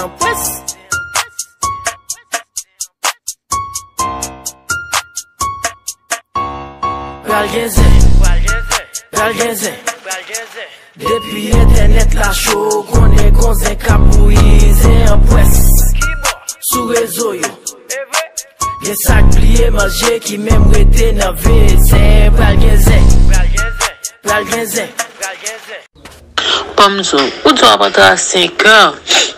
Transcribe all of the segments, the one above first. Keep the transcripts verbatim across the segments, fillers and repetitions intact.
An pwès. Pral gen zen. Pral gen zen. Depi entènèt la cho, konnen gon zen k ap bouyi, zen an pwès. Sou rezo yo. Gen sa k bliye manje ki menm rete nan veye zen. Pral gen zen. Pral gen zen. Ban m di w, ou di w ap antre a senk è.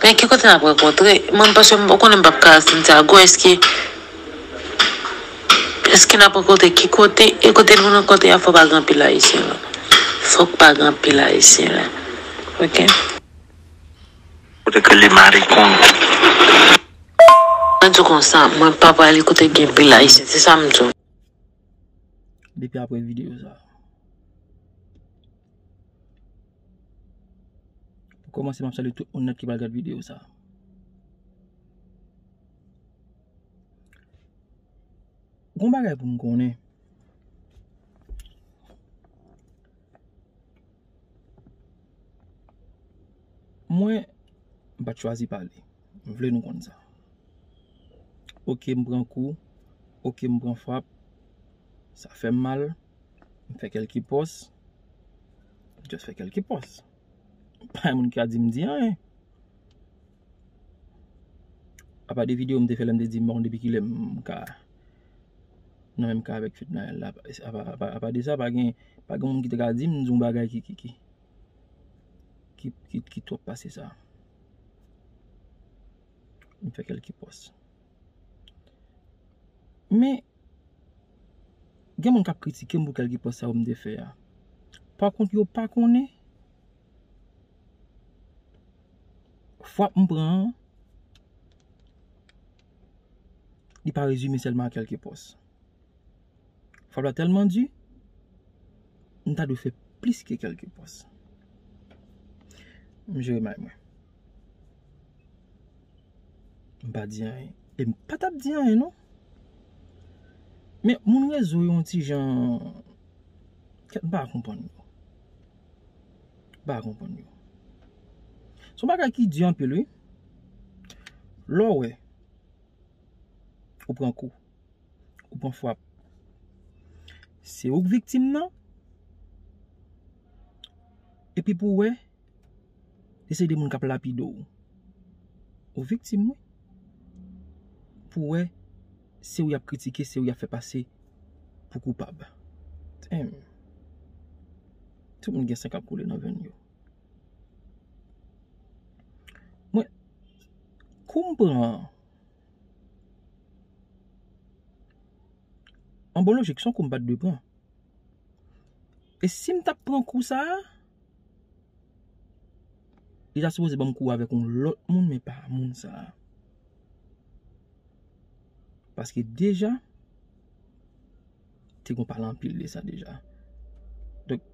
Men ki kote n ap rankontre? Mwen, paske m konnen m p ap ka al Santiago, èske, èske n ap rankontre ki kote? E kote nou rankontre a, fò pa gen anpil Ayisyen la. Fòk pa gen anpil Ayisyen la. Oke? Kote ke li marikon. Mwen di w konsa, mwen pa prale kote gen anpil Ayisyen. Se sa m di w. Depi apre videyo sa. Pou kòmanse, m ap salye tout moun nèt ki pral gad videyo sa. Gon bagay pou m konnen. Mwen, m pa t chwazi pale. M vle nou konn sa. Oke, m pran kou. Oke, m pran frap. Sa fè m mal. M fè kèlke pòs. M just fè kèlke pòs. Pa gen moun ki ka di m di anyen. Apa de videyo m te fè lè m te di m pa konn depi kilè m ka nan menm ka avèk Fednaelle la. Apa, apa, apa de sa, pa gen, pa gen moun ki te ka di m di yon bagay ki, ki, ki, ki, ki, ki twòp pase sa. M fè kèlke pòs. Men, gen moun k ap kritike m pou kèlke pòs sa yo m te fè a. Pa kont, yo pa konnen frap m pran an, li pa rezime sèlman a kèlke pòs. Frap la tèlman di, m ta dwe fè plis ke kèlke pòs. M jere may mwen. M pa di anyen. E m pa t ap di anyen, non. Men moun rezo yo yon ti jan, kèt, m pa konprann yo. M pa konprann yo. Se yon bagay ki di anpil, wi. Lè w wè, ou pran kou, ou pran frap. Se ou k viktim nan. Epi pou w wè, se de moun k ap lapide w. Ou viktim, wi. Pou w wè, se ou y ap kritike, se ou y ap fè pase pou koupab. Damn. Tout moun gen san k ap koule nan venn yo. Mwen, kou m pran an, an bon lojik, se yon kou m pa t dwe pran. E si m t ap pran kou sa a, li ta sipoze ban m kou avèk yon lòt moun, men pa moun sa a. Paske deja, te gon pale anpil de sa deja. Donk,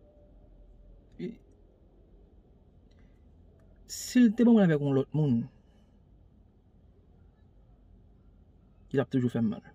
e, si l te ban m l avèk yon lòt moun, li t ap toujou fè m mal.